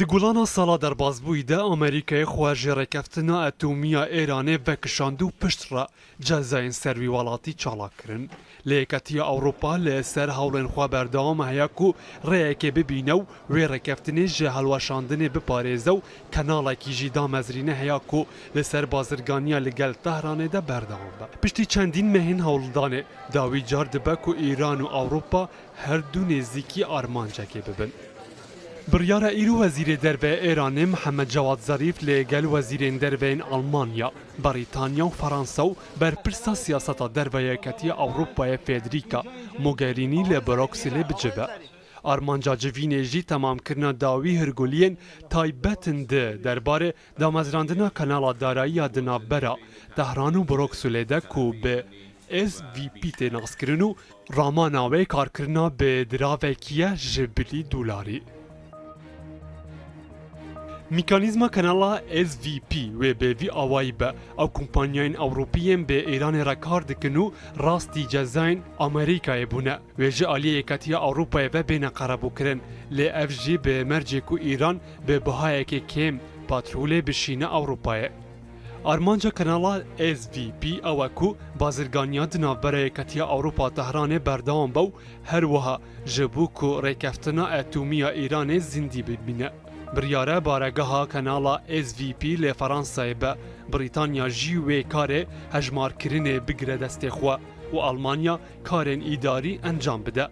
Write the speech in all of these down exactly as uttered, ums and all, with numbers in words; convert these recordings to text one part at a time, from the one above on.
Di gulana sala derbasbûyî de Amerîkayê xwe ji rêkeftina etomî ya Êranê vekişand û piştre cezayên ser wî welatî çalak kirin. Lê Yeketiya Ewropa li ser hewlên xwe berdewam heye ku rêyekê bibîne û wê rêkeftinê ji hilweşandinê biparêze û kanalekî jî damezrîne heye ku li ser bazirganiya li gel Tehranê de berdewam be. Piştî çendîn mehên hewldanê, dawî car dibe ku Îran û Ewropa her du nêzîkî armancekê bibin. Biryara îro Wezîrê Derve Êranê Mihemed Cewad Zarîf li gel wezîrên derve yên Almanya, Brîtanya û Fransa û berpirsa siyaseta derve ya Yeketiya Ewropayê Federica Mogherini li Brukselê bicive. Armanca civînê jî temamkirina dawî hûrguliyên taybet in di derbarê damezrandina kanala darayî ya di navbera Tehran û Brukselê de ku bi S V P tê naskirin û ramana wê karkirina bi diravekî ye ji bilî dolarî. Mîkanîzma kanala S V P wê bi vî awayî be. Ew kompanyayên Ewropî yên bi Îranê re kar dikin û rastî cezayên Amerîkayê bûne. Wê ji aliyê Yeketiya Ewropayê ve bêne qerebûkirin. Lê ev jî bi mercê ku Îran bi bihayekê kêm petrolê bişîne Ewropayê. Armanca kanala S V P ew e ku bazirganiya di navbera Yeketiya Ewropa Tehranê berdewam be û her wiha ji bo ku rêkeftina etomî ya Îranê zindî bimîne. Biryare baregeha kanala S V P li Fransayê be, Brîtanya jî wê karê hejmarkirinê bigire destê xwe û Almanya karên îdarî encam bide.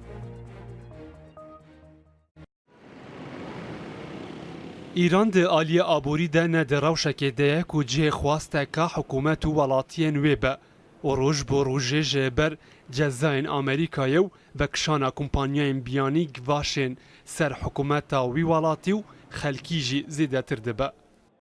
Îran di aliyê aborî de ne di rewşekê de ye ku cihê xwasteka hikûmet û welatiyên wê be û roj bo rojê ji ber cezayên Amerîkayê û vekişana kompanyayên biyanî givaşên ser hikûmeta wî welatî û xelkî jî zêdetir dibe.